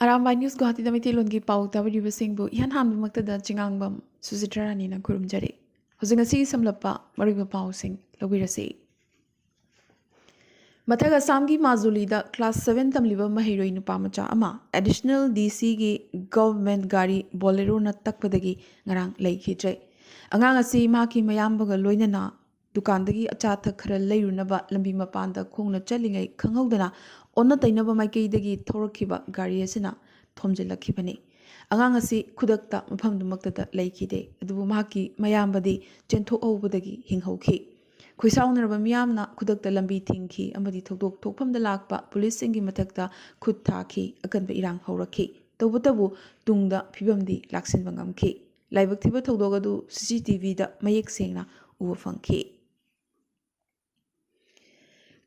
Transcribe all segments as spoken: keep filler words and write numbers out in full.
Arambai news ꯒꯨꯋꯥꯍꯥꯇꯤꯗ ꯃꯩꯇꯩꯂꯣꯟꯒꯤ ꯄꯥꯎ ꯇꯥꯕꯤꯔꯤꯕꯁꯤꯡꯕꯨ ꯏꯍꯥꯟ ꯍꯥꯟꯕꯃꯛꯇꯗ ꯆꯤꯉꯥꯡꯕꯝ ꯁꯨꯖꯤꯇ꯭ꯔ ꯔꯥꯅꯤꯅ ꯈꯨꯔꯨꯝꯖꯔꯤ꯫ ꯍꯧꯖꯤꯛ ꯉꯁꯤꯒꯤ ꯁꯝꯂꯞꯄ ꯃꯔꯨꯑꯣꯏꯕ ꯄꯥꯎꯁꯤꯡ ꯂꯧꯕꯤꯔꯁꯤ꯫ ꯃꯊꯛ ꯑꯁꯥꯝꯒꯤ ꯃꯥꯖꯨꯂꯤꯗ ꯀ꯭ꯂꯥꯁ ꯁꯚꯦꯟ ꯇꯝꯂꯤꯕ ꯃꯍꯩꯔꯣꯏ ꯅꯨꯄꯥ ꯃꯆꯥ ꯑꯃ ꯑꯦꯗꯤꯁꯅꯦꯜ ꯗꯤ ꯁꯤꯒꯤ ꯒꯚꯔꯟꯃꯦꯟꯠ ꯒꯥꯔꯤ ꯕꯣꯂꯦꯔꯣꯅ ꯇꯛꯄꯗꯒꯤ ꯉꯔꯥꯡ ꯂꯩꯈꯤꯗ꯭ꯔꯦ꯫ ꯑꯉꯥꯡ ꯑꯁꯤ ꯃꯍꯥꯛꯀꯤ ꯃꯌꯥꯝꯕꯒ ꯂꯣꯏꯅꯅ ꯗꯨꯀꯥꯟꯗꯒꯤ ꯑꯆꯥ ꯑꯊꯛ ꯈꯔ ꯂꯩꯔꯨꯅꯕ ꯂꯝꯕꯤ ꯃꯄꯥꯟꯗ ꯈꯣꯡꯅ ꯆꯠꯂꯤꯉꯩ ꯈꯪꯍꯧꯗꯅ ꯑꯣꯟꯅ ꯇꯩꯅꯕ ꯃꯥꯏꯀꯩꯗꯒꯤ ꯊꯧꯔꯛꯈꯤꯕ ꯒꯥꯔꯤ ꯑꯁꯤꯅ ꯊꯣꯝꯖꯤꯜꯂꯛꯈꯤꯕꯅꯤ꯫ ꯑꯉꯥꯡ ꯑꯁꯤ ꯈꯨꯗꯛꯇ ꯃꯐꯝꯗꯨꯃꯛꯇꯗ ꯂꯩꯈꯤꯗꯦ, ꯑꯗꯨꯕꯨ ꯃꯍꯥꯛꯀꯤ ꯃꯌꯥꯝꯕꯗꯤ ꯆꯦꯟꯊꯣꯛꯍꯧꯕꯗꯒꯤ ꯍꯤꯡꯍꯧꯈꯤ꯫ ꯈꯣꯏꯁꯥꯎꯅꯔꯕ ꯃꯤꯌꯥꯝꯅ ꯈꯨꯗꯛꯇ ꯂꯝꯕꯤ ꯊꯤꯡꯈꯤ ꯑꯃꯗꯤ ꯊꯧꯗꯣꯛ ꯊꯣꯛꯐꯝꯗ ꯂꯥꯛꯄ ꯄꯨꯂꯤꯁꯁꯤꯡꯒꯤ ꯃꯊꯛꯇ ꯈꯨꯠ ꯊꯥꯈꯤ꯫ ꯑꯀꯟꯕ ꯏꯔꯥꯡ ꯍꯧꯔꯛꯈꯤ꯫ ꯇꯧꯕꯇꯕꯨ ꯇꯨꯡꯗ ꯐꯤꯕꯝꯗꯤ ꯂꯥꯛꯁꯤꯟꯕ ꯉꯝꯈꯤ꯫ ꯂꯥꯏꯕꯛ ꯊꯤꯕ ꯊꯧꯗꯣꯛ ꯑꯗꯨ ꯁꯤ ꯁꯤ ꯇꯤ ꯚꯤꯗ ꯃꯌꯦꯛ ꯁꯦꯡꯅ ꯎꯕ ꯐꯪꯈꯤ꯫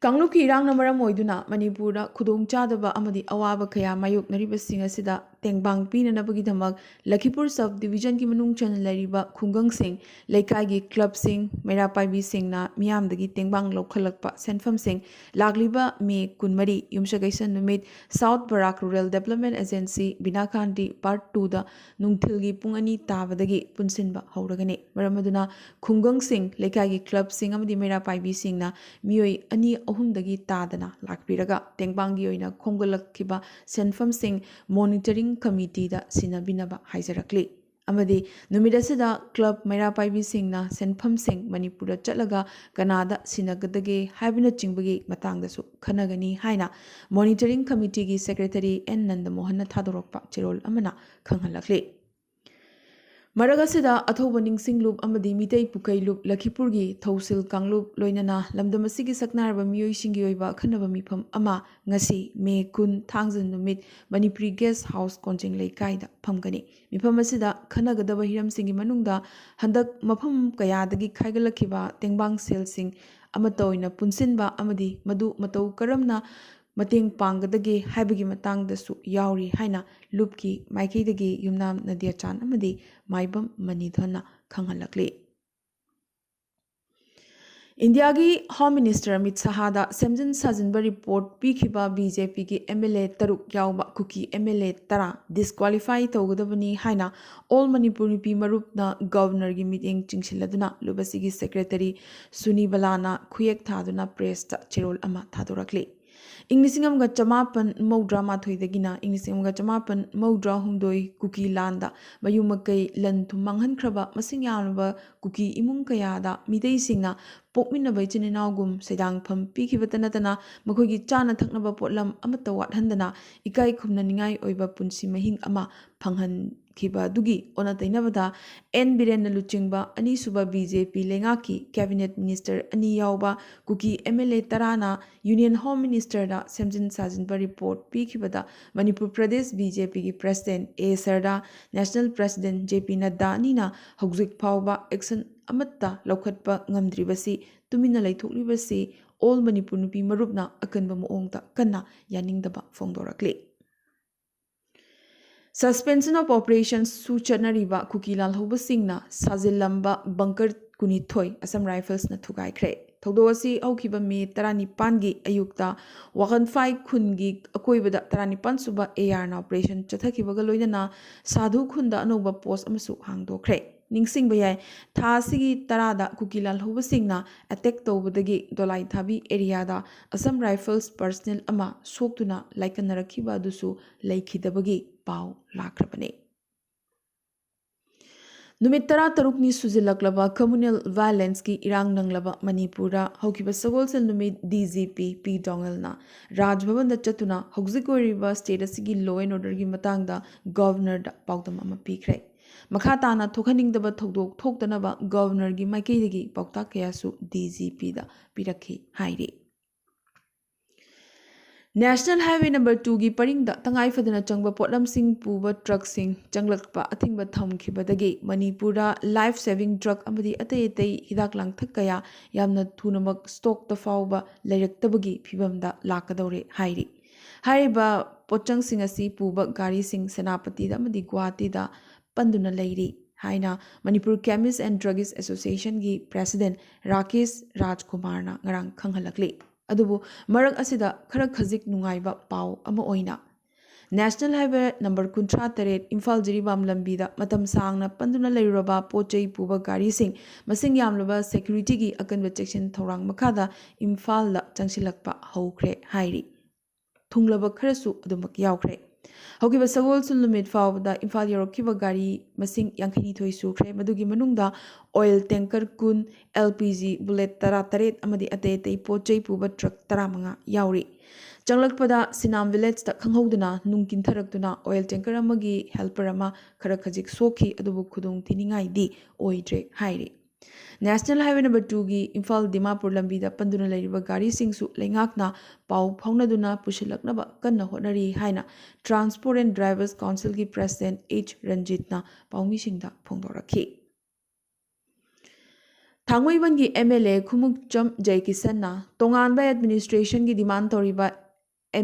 ꯀꯥꯡꯂꯨꯞꯀꯤ ꯏꯔꯥꯡꯅ ꯃꯔꯝ ꯑꯣꯏꯗꯨꯅ ꯃꯅꯤꯄꯨꯔꯗ ꯈꯨꯗꯣꯡꯆꯥꯗꯕ ꯑꯃꯗꯤ ꯑꯋꯥꯕ ꯀꯌꯥ ꯃꯥꯌꯣꯛꯅꯔꯤꯕꯁꯤꯡ ꯑꯁꯤꯗ ꯇꯦꯡꯕꯥꯡ ꯄꯤꯅꯅꯕꯒꯤꯗꯃꯛ ꯂꯈꯤꯄꯨꯔ ꯁꯕ ꯗꯤꯕꯤꯖꯟꯒꯤ ꯃꯅꯨꯡ ꯆꯟꯅ ꯂꯩꯔꯤꯕ ꯈꯨꯡꯒꯪꯁꯤꯡ, ꯂꯩꯀꯥꯏꯒꯤ ꯀ꯭ꯂꯕꯁꯤꯡ, ꯃꯩꯔꯥ ꯄꯥꯏꯕꯤꯁꯤꯡꯅ ꯃꯤꯌꯥꯝꯗꯒꯤ ꯇꯦꯡꯕꯥꯡ ꯂꯧꯈꯠꯂꯛꯄ ꯁꯦꯟꯐꯝꯁꯤꯡ ꯂꯥꯛꯂꯤꯕ ꯃꯦ ꯀꯨꯟꯃꯔꯤ, ꯌꯨꯝꯁꯀꯩꯁ ꯅꯨꯃꯤꯠ, ꯁꯥꯎꯠ ꯕꯔꯥꯛ ꯔꯨꯔꯦꯜ ꯗꯦꯕꯂꯞꯃꯦꯟ ꯑꯦꯖꯦꯟꯁꯤ ꯕꯤꯅꯥꯀꯥꯟꯗꯤ ꯄꯥꯔꯠ ꯇꯨꯗ ꯅꯨꯡꯊꯤꯜꯒꯤ ꯄꯨꯡ ꯑꯅꯤ ꯇꯥꯕꯗꯒꯤ ꯄꯨꯟꯁꯤꯟꯕ ꯍꯧꯔꯒꯅꯤ꯫ ꯃꯔꯝ ꯑꯗꯨꯅ ꯈꯨꯡꯒꯪꯁꯤꯡ, ꯂꯩꯀꯥꯏꯒꯤ ꯀ꯭ꯂꯕꯁꯤꯡ ꯑꯃꯗꯤ ꯃꯩꯔꯥ ꯄꯥꯏꯕꯤꯁꯤꯡꯅ ꯃꯤꯑꯣꯏ ꯑꯅꯤ ꯑꯍꯨꯝꯗꯒꯤ ꯇꯥꯗꯅ ꯂꯥꯛꯄꯤꯔꯒ ꯇꯦꯡꯕꯥꯡꯒꯤ ꯑꯣꯏꯅ ꯈꯣꯝꯒꯠꯂꯛꯈꯤꯕ ꯁꯦꯟꯐꯝꯁꯤꯡ ꯃꯣꯅꯤꯇꯔꯤꯡ ꯀꯃꯤꯇꯤꯗ ꯁꯤꯟꯅꯕꯤꯅꯕ ꯍꯥꯏꯖꯔꯛꯂꯤ꯫ ꯑꯃꯗꯤ ꯅꯨꯃꯤꯠ ꯑꯁꯤꯗ ꯀ꯭ꯂꯕ ꯃꯩꯔꯥ ꯄꯥꯏꯕꯤꯁꯤꯡꯅ ꯁꯦꯟꯐꯝꯁꯤꯡ ꯃꯅꯤꯄꯨꯔꯗ ꯆꯠꯂꯒ ꯀꯅꯥꯗ ꯁꯤꯟꯅꯒꯗꯒꯦ ꯍꯥꯏꯕꯅꯆꯤꯡꯕꯒꯤ ꯃꯇꯥꯡꯗꯁꯨ ꯈꯟꯅꯒꯅꯤ ꯍꯥꯏꯅ ꯃꯣꯅꯤꯇꯔꯤꯡ ꯀꯃꯤꯇꯤꯒꯤ ꯁꯦꯀ꯭ꯔꯦꯇꯔꯤ ꯑꯦꯟ ꯅꯟꯗꯃꯣꯍꯟꯅ ꯊꯥꯗꯣꯔꯛꯄ ꯆꯦꯔꯣꯜ ꯑꯃꯅ ꯈꯪꯍꯜꯂꯛꯂꯤ꯫ ꯃꯔꯛ ꯑꯁꯤꯗ ꯑꯊꯧꯕ ꯅꯤꯡꯁꯤꯡ ꯂꯨꯞ ꯑꯃꯗꯤ ꯃꯤꯇꯩ ꯄꯨꯀꯩ ꯂꯨꯞ ꯂꯈꯤꯄꯨꯔꯒꯤ ꯊꯧꯁꯤꯜ ꯀꯥꯡꯂꯨꯞ ꯂꯣꯏꯅꯅ ꯂꯝꯗꯝ ꯑꯁꯤꯒꯤ ꯁꯛꯅꯥꯏꯔꯕ ꯃꯤꯑꯣꯏꯁꯤꯡꯒꯤ ꯑꯣꯏꯕ ꯑꯈꯟꯅꯕ ꯃꯤꯐꯝ ꯑꯃ ꯉꯁꯤ ꯃꯦ ꯀꯨꯟ ꯊꯥꯡꯖ ꯅꯨꯃꯤꯠ ꯃꯅꯤꯄꯨꯔꯤ ꯒꯦꯁ ꯍꯥꯎꯁ ꯀꯣꯟꯖꯦꯡ ꯂꯩꯀꯥꯏꯗ ꯐꯝꯒꯅꯤ꯫ ꯃꯤꯐꯝ ꯑꯁꯤꯗ ꯈꯟꯅꯒꯗꯕ ꯍꯤꯔꯝꯁꯤꯡꯒꯤ ꯃꯅꯨꯡꯗ ꯍꯟꯗꯛ ꯃꯐꯝ ꯀꯌꯥꯗꯒꯤ ꯈꯥꯏꯒꯠꯂꯛꯈꯤꯕ ꯇꯦꯡꯕꯥꯡ ꯁꯦꯜꯁꯤꯡ ꯑꯃꯠꯇ ꯑꯣꯏꯅ ꯄꯨꯟꯁꯤꯟꯕ ꯑꯃꯗꯤ ꯃꯗꯨ ꯃꯇꯧ ꯀꯔꯝꯅ ꯃꯇꯦꯡ ꯄꯥꯡꯒꯗꯒꯦ ꯍꯥꯏꯕꯒꯤ ꯃꯇꯥꯡꯗꯁꯨ ꯌꯥꯎꯔꯤ ꯍꯥꯏꯅ ꯂꯨꯞꯀꯤ ꯃꯥꯏꯀꯩꯗꯒꯤ ꯌꯨꯝꯅꯥꯝ ꯅꯗꯤꯌꯥꯆꯥꯟ ꯑꯃꯗꯤ ꯃꯥꯏꯕꯝ ꯃꯅꯤꯙꯟꯅ ꯈꯪꯍꯜꯂꯛꯂꯤ꯫ ꯏꯟꯗꯤꯌꯥꯒꯤ ꯍꯣꯝ ꯃꯤꯅꯤꯁꯇꯔ ꯑꯃꯤꯠ ꯁꯍꯥꯗ ꯁꯦꯝꯖꯤꯟ ꯁꯥꯖꯤꯟꯕ ꯔꯤꯄꯣꯔꯠ ꯄꯤꯈꯤꯕ ꯕꯤ ꯖꯦ ꯄꯤꯒꯤ ꯑꯦꯝ ꯑꯦꯜ ꯑꯦ ꯇꯔꯨꯛ ꯌꯥꯎꯕ ꯀꯨꯀꯤ ꯑꯦꯝ ꯑꯦꯜ ꯑꯦ ꯇꯔꯥ ꯗꯤꯁꯀ꯭ꯋꯥꯂꯤꯐꯥꯏ ꯇꯧꯒꯗꯕꯅꯤ ꯍꯥꯏꯅ ꯑꯣꯜ ꯃꯅꯤꯄꯨꯔ ꯅꯨꯄꯤ ꯃꯔꯨꯞꯅ ꯒꯕꯔꯅꯔꯒꯤ ꯃꯤꯠꯌꯦꯡ ꯆꯤꯡꯁꯤꯜꯂꯗꯨꯅ ꯂꯨꯕꯁꯤꯒꯤ ꯁꯦꯀ꯭ꯔꯦꯇꯔꯤ ꯁꯨꯅꯤ ꯕꯂꯥꯅ ꯈꯨꯌꯦꯛ ꯊꯥꯗꯨꯅ ꯄ꯭ꯔꯦꯁꯇ ꯆꯦꯔꯣꯜ ꯑꯃ ꯊꯥꯗꯣꯔꯛꯂꯤ꯫ ꯏꯪ ꯂꯤꯁꯤꯡ ꯑꯃꯒ ꯆꯃꯥꯄꯟ ꯃꯧꯗ꯭ꯔꯥ ꯃꯥꯊꯣꯏꯗꯒꯤꯅ ꯏꯪ ꯂꯤꯁꯤꯡ ꯑꯃꯒ ꯆꯃꯥꯄꯟ ꯃꯧꯗ꯭ꯔꯥ ꯍꯨꯝꯗꯣꯏ ꯀꯨꯀꯤ ꯂꯥꯟꯗ ꯃꯌꯨꯝ ꯃꯀꯩ ꯂꯟ ꯊꯨꯝ ꯃꯥꯡꯍꯟꯈ꯭ꯔꯕ ꯃꯁꯤꯡ ꯌꯥꯝꯂꯕ ꯀꯨꯀꯤ ꯏꯃꯨꯡ ꯀꯌꯥꯗ ꯃꯤꯇꯩꯁꯤꯡꯅ ꯄꯣꯛꯃꯤꯟꯅꯕ ꯏꯆꯤꯟ ꯏꯅꯥꯎꯒꯨꯝ ꯁꯩꯗꯥꯡꯐꯝ ꯄꯤꯈꯤꯕꯇ ꯅꯠꯇꯅ ꯃꯈꯣꯏꯒꯤ ꯆꯥꯅ ꯊꯛꯅꯕ ꯄꯣꯠꯂꯝ ꯑꯃꯠꯇ ꯋꯥꯠꯍꯟꯗꯅ ꯏꯀꯥꯏ ꯈꯨꯝꯅꯅꯤꯡꯉꯥꯏ ꯑꯣꯏꯕ ꯄꯨꯟꯁꯤ ꯃꯍꯤꯡ ꯑꯃ ꯐꯪꯍꯟꯈꯤꯕ ꯑꯗꯨꯒꯤ ꯑꯣꯟꯅ ꯇꯩꯅꯕꯗ ꯑꯦꯟ ꯕꯤꯔꯦꯟꯅ ꯂꯨꯆꯤꯡꯕ ꯑꯅꯤꯁꯨꯕ ꯕꯤ ꯖꯦ ꯄꯤ ꯂꯩꯉꯥꯛꯀꯤ ꯀꯦꯕꯤꯅꯦꯠ ꯃꯤꯅꯤꯁꯇꯔ ꯑꯅꯤ ꯌꯥꯎꯕ ꯀꯨꯀꯤ ꯑꯦꯝ ꯑꯦꯜ ꯑꯦ ꯇꯔꯥꯅ ꯌꯨꯅꯤꯌꯟ ꯍꯣꯝ ꯃꯤꯅꯤꯁꯇꯔꯗ ꯁꯦꯝꯖꯤꯟ ꯁꯥꯖꯤꯟꯕ ꯔꯤꯄꯣꯔꯠ ꯄꯤꯈꯤꯕꯗ ꯃꯅꯤꯄꯨꯔ ꯄ꯭ꯔꯗꯦꯁ ꯕꯤ ꯖꯦ ꯄꯤꯒꯤ president A Sharda, national president J P Nadda ꯑꯅꯤꯅ ꯍꯧꯖꯤꯛ ꯐꯥꯎꯕ ꯑꯦꯛꯁꯟ ꯑꯃꯠꯇ ꯂꯧꯈꯠꯄ ꯉꯝꯗ꯭ꯔꯤꯕꯁꯤ, ꯇꯨꯃꯤꯟꯅ ꯂꯩꯊꯣꯛꯂꯤꯕꯁꯤ ꯑꯣꯜ ꯃꯅꯤꯄꯨꯔ ꯅꯨꯄꯤ ꯃꯔꯨꯞꯅ ꯑꯀꯟꯕ ꯃꯑꯣꯡꯗ ꯀꯟꯅ ꯌꯥꯅꯤꯡꯗꯕ ꯐꯣꯡꯗꯣꯔꯛꯂꯤ꯫ Suspension of Operations ꯁꯨ ꯆꯠꯅꯔꯤꯕ ꯀꯨꯀꯤ ꯂꯥꯜꯍꯧꯕꯁꯤꯡꯅ ꯁꯥꯖꯤꯜꯂꯝꯕ ꯕꯪꯀꯔ ꯀꯨꯟꯅꯤꯊꯣꯏ ꯑꯁꯝ ꯔꯥꯏꯐꯜꯁꯅ ꯊꯨꯒꯥꯏꯈ꯭ꯔꯦ꯫ ꯊꯧꯗꯣꯛ ꯑꯁꯤ ꯍꯧꯈꯤꯕ ꯃꯦ ꯇꯔꯥꯅꯤꯄꯥꯟꯒꯤ ꯑꯌꯨꯛꯇ ꯋꯥꯈꯟꯐꯥꯏ ꯈꯨꯟꯒꯤ ꯑꯀꯣꯏꯕꯗ ꯇꯔꯥꯅꯤꯄꯥꯟ ꯁꯨꯕ ꯑꯦ ꯑꯥꯔꯅ ꯑꯣꯄꯔꯦꯁꯟ ꯆꯠꯊꯈꯤꯕꯒ ꯂꯣꯏꯅꯅ ꯁꯥꯙꯨ ꯈꯨꯟꯗ ꯑꯅꯧꯕ ꯄꯣꯁ ꯑꯃꯁꯨ ꯍꯥꯡꯗꯣꯛꯈ꯭ꯔꯦ꯫ ꯅꯤꯡꯁꯤꯡꯕ ꯌꯥꯏ, ꯊꯥ ꯑꯁꯤꯒꯤ ꯇꯔꯥꯗ ꯀꯨꯀꯤ ꯂꯥꯜꯍꯧꯕꯁꯤꯡꯅ ꯑꯦꯇꯦꯛ ꯇꯧꯕꯗꯒꯤ ꯗꯣꯂꯥꯏꯊꯥꯕꯤ ꯑꯦꯔꯤꯌꯥꯗ ꯑꯁꯝ ꯔꯥꯏꯐꯜꯁ ꯄꯔꯁꯅꯦꯜ ꯑꯃ ꯁꯣꯛꯇꯨꯅ ꯂꯥꯏꯀꯠꯅꯔꯛꯈꯤꯕ ꯑꯗꯨꯁꯨ ꯂꯩꯈꯤꯗꯕꯒꯤ ꯄꯥꯎ ꯂꯥꯛꯈ꯭ꯔꯕꯅꯤ꯫ ꯅꯨꯃꯤꯠ ꯇꯔꯥꯇꯔꯨꯛꯅꯤ ꯁꯨꯖꯤꯜꯂꯛꯂꯕ ꯀꯝꯃꯨꯅꯦꯜ ꯚꯥꯏꯑꯣꯂꯦꯟꯁꯀꯤ ꯏꯔꯥꯡ ꯅꯪꯂꯕ ꯃꯅꯤꯄꯨꯔꯗ ꯍꯧꯈꯤꯕ ꯁꯒꯣꯜꯁꯦꯜ ꯅꯨꯃꯤꯠ ꯗꯤ ꯖꯤ ꯄꯤ ꯄꯤ ꯗꯣꯉꯦꯜꯅ ꯔꯥꯖ ꯚꯕꯟꯗ ꯆꯠꯇꯨꯅ ꯍꯧꯖꯤꯛ ꯑꯣꯏꯔꯤꯕ ꯁ꯭ꯇꯦꯠ ꯑꯁꯤꯒꯤ ꯂꯣ ꯑꯦꯟ ꯑꯣꯔꯗꯔꯒꯤ ꯃꯇꯥꯡꯗ ꯒꯕꯔꯅꯔꯗ ꯄꯥꯎꯗꯝ ꯑꯃ ꯄꯤꯈ꯭ꯔꯦ꯫ ꯃꯈꯥ ꯇꯥꯅ ꯊꯣꯛꯍꯟꯅꯤꯡꯗꯕ ꯊꯧꯗꯣꯛ ꯊꯣꯛꯇꯅꯕ ꯒꯕꯔꯅꯔꯒꯤ ꯃꯥꯏꯀꯩꯗꯒꯤ ꯄꯥꯎꯇꯥꯛ ꯀꯌꯥꯁꯨ ꯗꯤ ꯖꯤ ꯄꯤꯗ ꯄꯤꯔꯛꯈꯤ ꯍꯥꯏꯔꯤ꯫ ꯅꯦꯁꯅꯦꯜ ꯍꯥꯏꯋꯦ ꯅꯝꯕꯔ ꯇꯨꯒꯤ ꯄꯔꯤꯡꯗ ꯇꯉꯥꯏ ꯐꯗꯅ ꯆꯪꯕ ꯄꯣꯠꯂꯝꯁꯤꯡ ꯄꯨꯕ ꯇ꯭ꯔꯛꯁꯤꯡ ꯆꯪꯂꯛꯄ ꯑꯊꯤꯡꯕ ꯊꯝꯈꯤꯕꯗꯒꯤ ꯃꯅꯤꯄꯨꯔꯗ ꯂꯥꯏꯐ ꯁꯦꯚꯤꯡ ꯗ꯭ꯔꯛ ꯑꯃꯗꯤ ꯑꯇꯩ ꯑꯇꯩ ꯍꯤꯗꯥꯛ ꯂꯥꯡꯊꯛ ꯀꯌꯥ ꯌꯥꯝꯅ ꯊꯨꯅꯃꯛ ꯁ꯭ꯇꯣꯛꯇ ꯐꯥꯎꯕ ꯂꯩꯔꯛꯇꯕꯒꯤ ꯐꯤꯕꯝꯗ ꯂꯥꯛꯀꯗꯧꯔꯦ ꯍꯥꯏꯔꯤ꯫ ꯍꯥꯏꯔꯤꯕ ꯄꯣꯠꯆꯪꯁꯤꯡ ꯑꯁꯤ ꯄꯨꯕ ꯒꯥꯔꯤꯁꯤꯡ ꯁꯦꯅꯥꯄꯇꯤꯗ ꯑꯃꯗꯤ ꯒꯨꯋꯥꯍꯥꯇꯤꯗ ꯄꯟꯗꯨꯅ ꯂꯩꯔꯤ꯫ ꯍꯥꯏꯅ Manipur Chemist and Druggist Associationꯒꯤ President Rakesh ꯔꯥꯖꯀꯨꯃꯥꯔꯅ ꯉꯔꯥꯡ ꯈꯪꯍꯜꯂꯛꯂꯤ꯫ ꯑꯗꯨꯕꯨ ꯃꯔꯛ ꯑꯁꯤꯗ ꯈꯔ ꯈꯖꯤꯛ ꯅꯨꯡꯉꯥꯏꯕ ꯄꯥꯎ ꯑꯃ ꯑꯣꯏꯅ National Highway number ꯀꯨꯟꯊ꯭ꯔꯥ ꯇꯔꯦꯠ ꯏꯝꯐꯥꯜ ꯖꯤꯔꯤꯕꯥꯝ ꯂꯝꯕꯤꯗ ꯃꯇꯝ ꯁꯥꯡꯅ ꯄꯟꯗꯨꯅ ꯂꯩꯔꯨꯔꯕ ꯄꯣꯠ ꯆꯩ ꯄꯨꯕ ꯒꯥꯔꯤꯁꯤꯡ ꯃꯁꯤꯡ ꯌꯥꯝꯂꯕ securityꯒꯤ ꯑꯀꯟꯕ ꯆꯦꯛꯁꯤꯟ ꯊꯧꯔꯥꯡ ꯃꯈꯥꯗ ꯏꯝꯐꯥꯜꯗ ꯆꯪꯁꯤꯜꯂꯛꯄ ꯍꯧꯈ꯭ꯔꯦ ꯍꯥꯏꯔꯤ꯫ ꯊꯨꯡꯂꯕ ꯈꯔꯁꯨ ꯑꯗꯨꯃꯛ ꯌꯥꯎꯈ꯭ꯔꯦ꯫ ꯍꯧꯈꯤꯕ ꯁꯒꯣꯜꯁꯦꯜ ꯅꯨꯃꯤꯠ ꯐꯥꯎꯕꯗ ꯏꯝꯐꯥꯜ ꯌꯧꯔꯛꯈꯤꯕ ꯒꯥꯔꯤ ꯃꯁꯤꯡ ꯌꯥꯡꯈꯩꯅꯤꯊꯣꯏ ꯁꯨꯈ꯭ꯔꯦ꯫ ꯃꯗꯨꯒꯤ ꯃꯅꯨꯡꯗ oil tanker ꯀꯨꯟ, LPG bullet ꯇꯔꯥꯇꯔꯦꯠ ꯑꯃꯗꯤ ꯑꯇꯩ ꯑꯇꯩ ꯄꯣꯠ ꯆꯩ ꯄꯨꯕ truck ꯇꯔꯥꯃꯉꯥ ꯌꯥꯎꯔꯤ꯫ ꯆꯪꯂꯛꯄꯗ ꯁꯤꯅꯥꯝ villageꯇ ꯈꯪꯍꯧꯗꯅ ꯅꯨꯡ ꯀꯤꯟꯊꯔꯛꯇꯨꯅ oil tanker ꯑꯃꯒꯤ helper ꯑꯃ ꯈꯔ ꯈꯖꯤꯛ ꯁꯣꯛꯈꯤ, ꯑꯗꯨꯕꯨ ꯈꯨꯗꯣꯡ ꯊꯤꯅꯤꯡꯉꯥꯏꯗꯤ ꯑꯣꯏꯗ꯭ꯔꯦ ꯍꯥꯏꯔꯤ꯫ National Highway number twoꯒꯤ Imphal Dimapur ꯂꯝꯕꯤꯗ ꯄꯟꯗꯨꯅ ꯂꯩꯔꯤꯕ ꯒꯥꯔꯤꯁꯤꯡꯁꯨ ꯂꯩꯉꯥꯛꯅ ꯄꯥꯎ ꯐꯥꯎꯅꯗꯨꯅ ꯄꯨꯁꯤꯜꯂꯛꯅꯕ ꯀꯟꯅ ꯍꯣꯠꯅꯔꯤ ꯍꯥꯏꯅ Transport and Drivers Councilꯒꯤ President H ꯔꯟꯖꯤꯠꯅ ꯄꯥꯎꯃꯤꯁꯤꯡꯗ ꯐꯣꯡꯗꯣꯔꯛꯈꯤ꯫ ꯊꯥꯡꯃꯩꯕꯟꯒꯤ MLA ꯈꯨꯃꯨꯛꯆꯝ ꯖꯌꯀꯤꯁꯟꯅ ꯇꯣꯉꯥꯟꯕ administrationꯒꯤ demand ꯇꯧꯔꯤꯕ